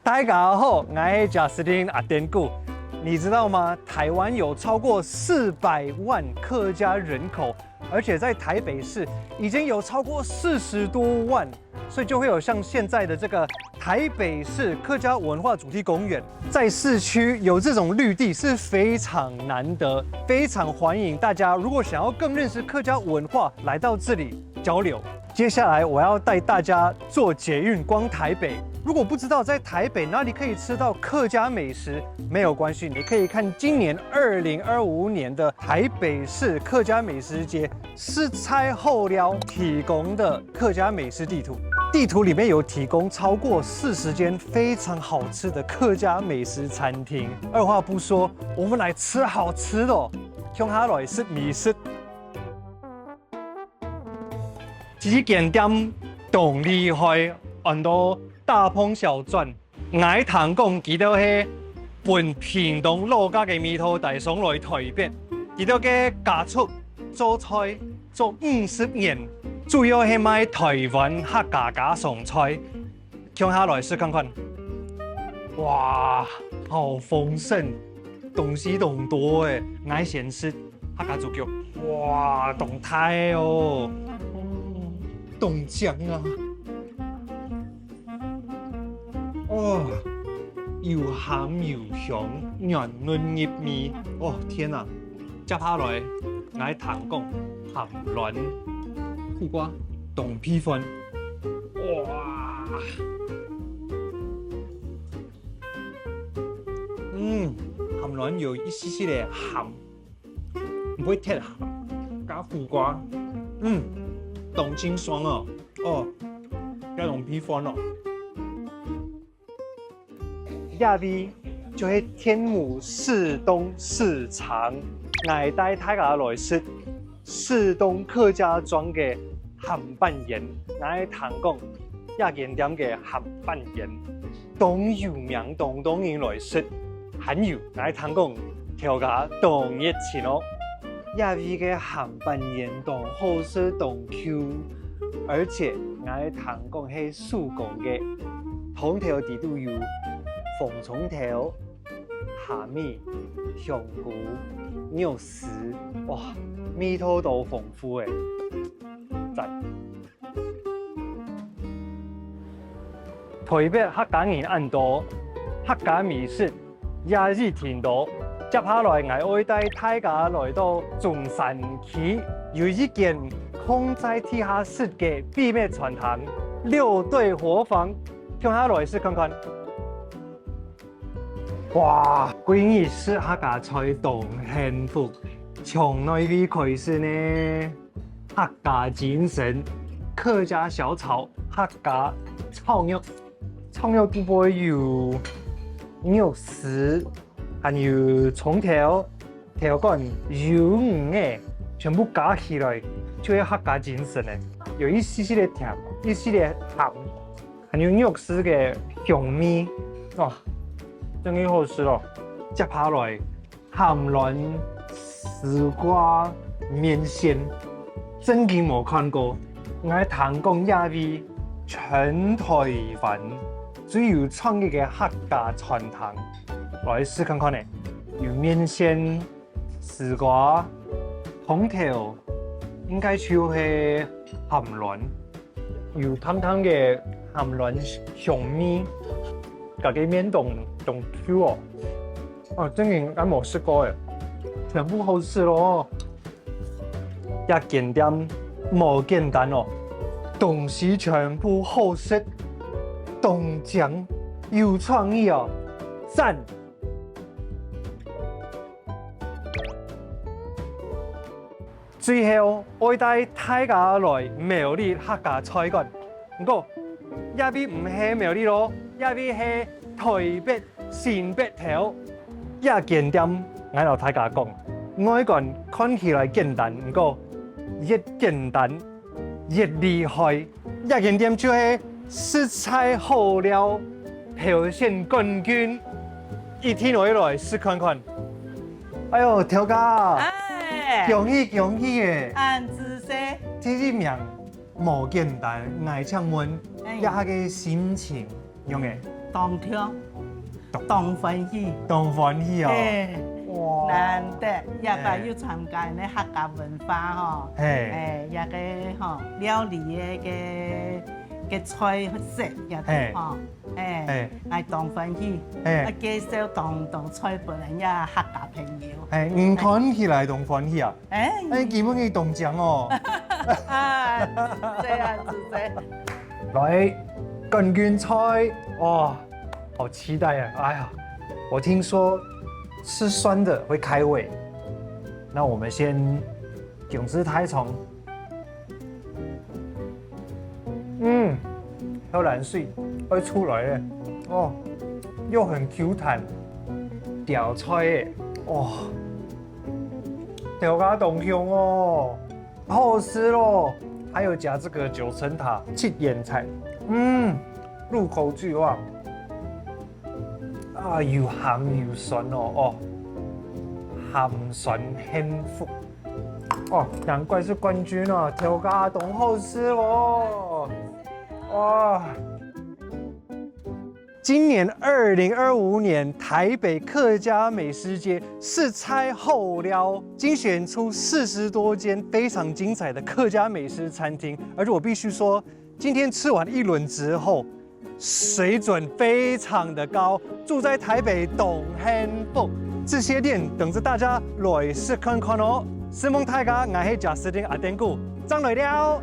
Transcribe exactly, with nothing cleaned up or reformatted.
大家好，我是Justin阿典古。你知道吗？台湾有超过四百万客家人口，而且在台北市已经有超过四十多万，所以就会有像现在的这个台北市客家文化主题公园。在市区有这种绿地是非常难得，非常欢迎大家，如果想要更认识客家文化，来到这里交流。接下来我要带大家坐捷运逛台北。如果不知道在台北哪里可以吃到客家美食，没有关系，你可以看今年二零二五年的台北市客家美食节，食材好料提供的客家美食地图。地图里面有提供超过四十间非常好吃的客家美食餐厅。二话不说，我们来吃好吃的，共下来食美食。 這間店當厲害，安到大鵬小傳。𠊎聽講佢兜係分屏東老家个味道帶上來台北，佢兜个家族做菜做五十年，主要係賣台灣客家家常菜。 共下來食看看。哇，好豐盛，東西當多欸！𠊎先食客家豬腳。哇，當大哦，當靚啊！哦，又鹹又香，軟嫩入味。哦，天啊！接下來，𠊎聽講鹹卵、苦瓜、當配飯。 哇！嗯，鹹卵有一絲絲个鹹，毋會忒鹹，加苦瓜，嗯，當清爽哦。哦，該種配飯哦。 這位就係天母市東市場，𠊎帶大家來食市東客家庄个鹹粄圓。𠊎聽講，這間店个鹹粄圓當有名，當多人來食，還有𠊎聽講，頭家當熱情哦。 這位个鹹粄圓當好食當Q，而且𠊎聽講係手工个，湯頭底肚有紅蔥頭、蝦米、香菇、肉絲，哇，味道都豐富欸，讚！ 台北客家人恁多，客家美食也已聽到。接下來，𠊎愛帶大家來到中山區，有一間囥在地下室个秘密餐廳——六堆伙房，共下來食看看。哇，歸日食客家菜當幸福，從哪位開始呢？ 客家精神，客家小炒，客家炒肉，炒肉肚背有肉絲，還有蔥頭、豆乾、魷魚仔，全部加起來就係客家精神欸。有一絲絲个甜，一絲个鹹，還有肉絲个香味，哇，真个好食哦！接下來， 鹹卵絲瓜麵線，正經無看過。𠊎聽講這位全台灣最有創意个客家餐廳，來食看看呢。有麵線、絲瓜、湯頭，應該就係鹹卵。 有淡淡个鹹卵香味，該个麵當，當Q哦。啊，正經𠊎無食過欸，全部好食咯。這間店無簡單哦，東西全部好食，當靚，有創意哦，讚！ 最後，愛帶大家來苗栗客家菜館。毋過，這位毋係苗栗咯，這位係台北新北投。這間店，𠊎摎大家講，外觀看起來簡單，毋過，越簡單，越厲害。 這間店就係食材好料，評選冠軍，一定愛來食看看。哎喲，頭家，哎，恭喜恭喜欸！恁仔細。第一名無簡單，𠊎請問，哎，這下个心情仰仔？當暢，當歡喜。當歡喜哦。嘿，哇。難得，這擺又參加呢客家文化吼，嘿。欸，這個吼，料理个，个，个菜色，這個吼，欸，欸。𠊎當歡喜，欸。啊，介紹當多菜分人家客家朋友。欸，你看起來當歡喜啊？欸。欸，今晡日當靚哦。啊，係啊，係啊。來，冠軍菜，哇，好期待啊！哎呀，我聽說吃酸的會開胃，那我們先用食大腸。嗯，口涎水會出來了，哦，又很Q彈，吊菜欸，哇，調味當香哦。 好吃咯！還有加這個九層塔、七葉菜，嗯，入口即化。啊，又鹹又酸哦，哦，鹹酸幸福。哦，難怪是冠軍啊，調味當好吃哦。哇！ 今年二零二五年台北客家美食節試菜好料，精選出四十多間非常精彩的客家美食餐廳，而且我必須說，今天吃完一輪之後，水準非常的高，住在台北當幸福，這些店等著大家來試看看哦。承蒙大家，𠊎係Justin阿丁牯，正來尞。